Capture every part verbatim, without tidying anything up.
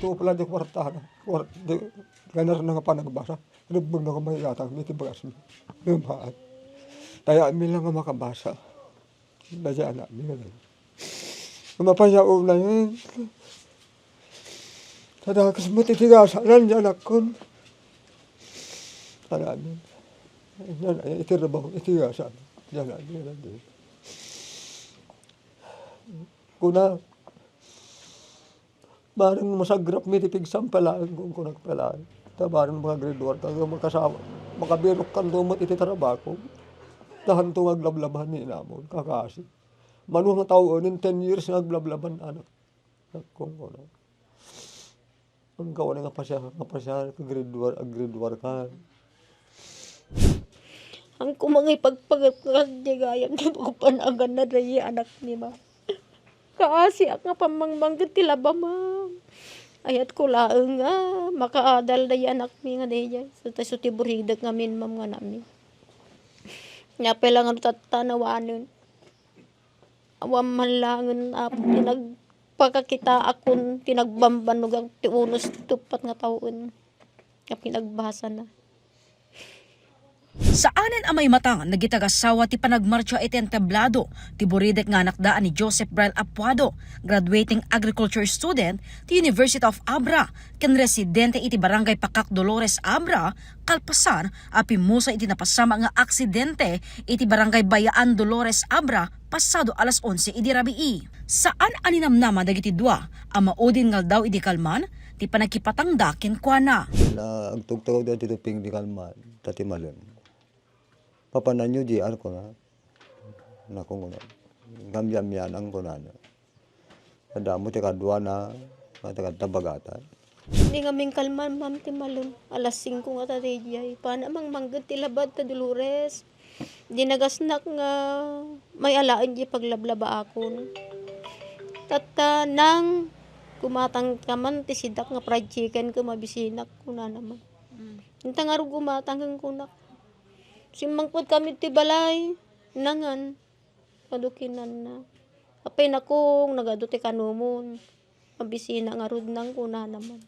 Wala di kwarta na. Kwar-, di, ganar na nga panagbasa. Rumbeng na nga may yatang, may tibagas mi. Lumaan. Taya mi lang nga makabasa. Daydi anak mi nga daydi. Mapayaw na yun. Tadakas mo titigasanan di anakkon. Anak mi. Yan, ay, iti rabaw, itigasan. Di anak mi nga daydi. Kuna, Bareng masagrap mi ti pigsam palaeng, kunkunak palaeng. Ta bareng maka-grade one ka, makasawa, makabirok kanto met iti trabako. Tahanto nga aglablabhan ni inamon, kakasi. Mano nga tawen, ten years nga aglablabhan, anak. Kunkunak. Ang kawan nga pasya, nga pasya, ka-grade one, ag-grade one ka. Ang kumangay pagpagagagayam ti pagpanagan na dayi anak ni ma. Kaasiak nga pammangmangget ti laba, ma'am. Ayatko laeng nga makaadal dayi anakmi nga daydiay. So, ta isu ti buridek ngamin, ma'am, nga nami. Nia pay la nga no tattanawanen. Awan man laengen, Apo, ti nagpakakitaakon, ti nagbambanogak ti unos ti tuppat nga tawen nga pinagbasana. Saanen a maimatang dagiti agassawa ti panagmartsa iti entablado ti buridek nga anakda a ni Joseph Brian Apuado, graduating agriculture student ti University of Abra, ken residente iti Barangay Pakak Dolores, Abra, kalpasan a pimmusa iti napasama nga aksidente iti Barangay Bayaan Dolores, Abra, pasado alas onse idi rabii. Saan a ninamnama dagiti dua a maudin nga aldaw idi kalman ti panagkipatangda kenkuana. Na agtugtugawda ti tuping ni kalman, ta ti malem. Papananyo di, ano ko na? Naku, nguna. Ngam yam yan, ang kunana. Adda mo ti kaduana, nga ti kadtabagatan. Di ngamin kalman, ma'am, ti malem. Alas singko nga ta daydiay. Pana mangmangget ti labad ta Dolores. Di nagasnak nga may alaen di paglablabaakon. Tatta, nang gumatang ka man ti sidak nga fried chicken ken mabisinak, kunana man. Mm. Inta ngarud gumatang ken kunak. Simmangpet kami ti balay, nangan. Adu kinanna. Apay nakong, nagadu ti kanumon. Mabisina ngarud nang kunana man.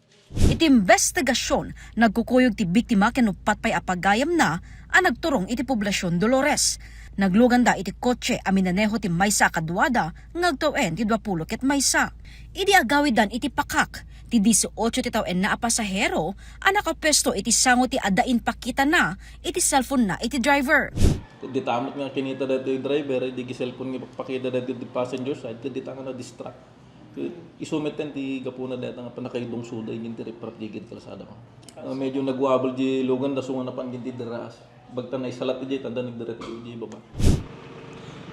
Iti imbestigasion, nagkukuyog ti biktima ken uppat pay a pagayamna a nagturong iti Poblacion Dolores. Nagluganda iti kotse a minaneho ti maysa a kaduada nga agtaw-en ti duapulo ket maysa. Idi agawiddan iti Pakak, ti dieciocho ti taw-enna a pasahero a nakapuesto iti sango ti adda impakitana iti cellphone-na iti driver. Dita met nga kinita daytoy driver, idi gi-cellphone nga ipakita daytoy ti passenger side, ket dita nga na-distract. Ket isu met ti gapuna dayta nga pannakaidongsuda iti riprap iti kalsada, ma'am. Ah, medyo nagwabel di lugan, da sunga napan iti diraas. Bagta naisalat iti tanda nagdiretso iti baba.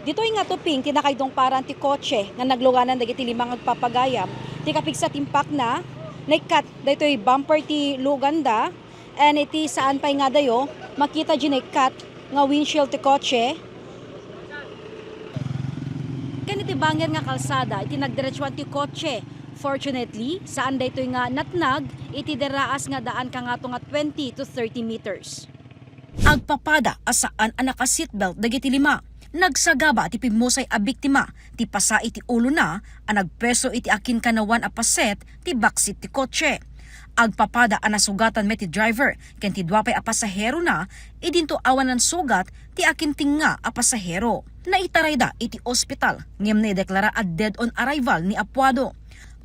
Ditoy nga tuping ti nakaidongparan ti kotse nga nagluganan dagiti lima nga agpapagayam. Ti kapigsa ti impakna, naikkat daytoy bumper ti luganda, and iti saan pay nga adayo, makita di naikkat nga windshield ti kotse. Ken iti bangir nga kalsada, iti nagdiretsuan ti kotse. Fortunately, saan daytoy nga natnag iti diraas nga daan kangato nga twenty to thirty meters. Agpapada a saan a naka-seatbelt dagiti lima. Nagsagaba ti pimmusay a biktima ti pasa iti ulona a nagpuesto iti akinkanawan a paset ti backseat ti kotse. Agpapada a nasugatan met ti driver ken ti dua pay a pasaherona idinto awan nansugat ti akintengnga a pasahero. Naitarayda iti ospital ngem naideklara a dead on arrival ni Apuado.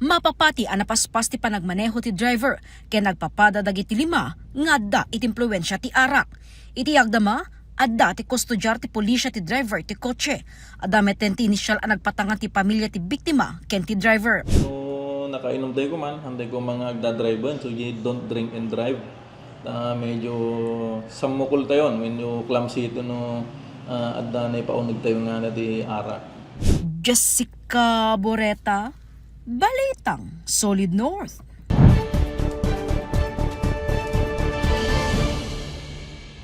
Mapapati a napaspas ti panagmaneho ti driver ken nagpapada dagiti lima nga adda iti impluensia ti arak. Iti agdama, adda ti kustodiar ti pulisia ti driver ti kotse. Adda metten ti inisial a nagpatangan ti pamilia ti biktima ken ti driver. So, nakainom tayo kuman, hantay ko mga agdadriven, so you don't drink and drive. Ta medyo sammukol tayon, medyo clumsy ito no, ah, adda na ipauneg tayo nga na ti arak. Jessica Boreta, Balitang Solid North.